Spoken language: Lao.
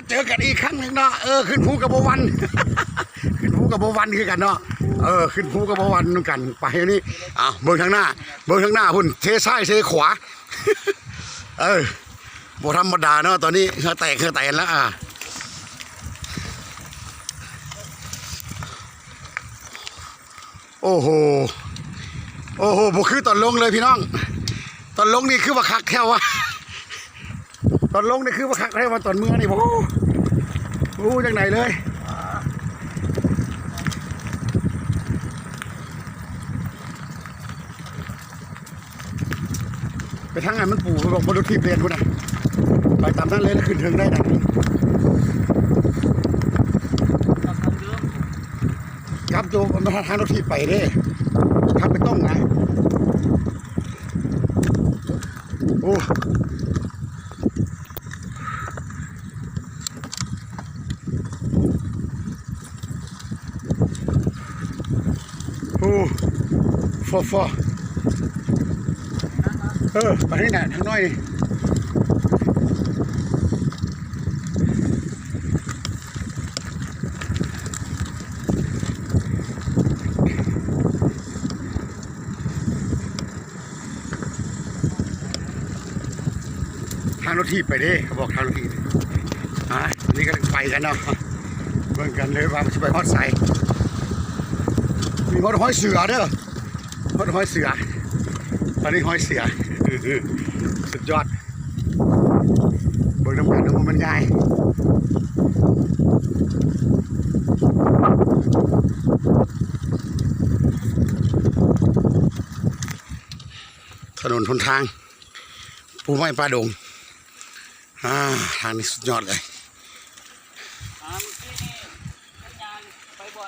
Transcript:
ເຈີກັນອີກຄັ້ງໜຶ່ງເນາະ. ເອີ ຂຶ້ນພູກໍບໍ່ຫວັ່ນ ຂຶ້ນພູກໍບໍ່ຫວັ່ນຄືກັນເນາະ. ເອີ ຂຶ້ນພູກໍບໍ່ຫວັ່ນນຳກັນ. ໄປນີ້ ອ້າວ ເບິ່ງທາງໜ້າ ເບິ່ງທາງໜ້າພຸ້ນ ເທຊ້າຍເທຂວາ. ເອີ ບໍ່ທຳມະດາເນາະ ຕອນນີ້ເຫື່ອແຕກເຫື່ອແຕນແລ້ວ. ອາ ໂອ້ໂຫ ໂອ້ໂຫ ບໍ່ຄືຕອນລົງເລີຍພີ່ນ້ອງ. ຕອນລົງນີ້ຄືວ່າຄັກແທ້ວະ ຕອນລົງນີ້ຄືວ່າຄັກແທ້ວະ ຕອນເມືອນີ້ ໂອ້ ບໍ່ຮູ້ຈັ່ງໃດເລີຍ. ໄປທາງນັ້ນມັນປູ ບອກບໍ່ລົດຖີບແລ່ນພຸ້ນນະ. ໄປຕາມນັ້ນເລີຍ ຂຶ້ນເທິງໄດ້ນະ. ກັບໂຕ ມັນທາງລົດຖີບໄປເດ້ ຂັບໄປຕົງນະ. ໂອ້ ໂອ້ ຟ້າໆ. ເອີ ໄປທາງນີ້ນະ ທາງນ້ອຍນີ້. ທາງລົດຖີບໄປເດ້ ເຂົາບອກທາງລົດຖີບ. ອ່າ ນີ້ກຳລັງໄປກັນເນາະ ເບິ່ງກັນເລີຍວ່າມັນຊິໄປຮອດໃສ. ມີຮອດຮອຍເສືອເດີ ຮອດຮອຍເສືອ. ອັນນີ້ຮອຍເສືອ ສຸດຍອດ. ເບິ່ງນຳກັນວ່າມັນໃຫຍ່ ຖະໜົນຫົນທາງ ປູໄມ້ປ່າດົງ. ອ່າ ທາງນີ້ສຸດຍອດເລີຍ. ອ່າ ມື້ກີ້ນີ້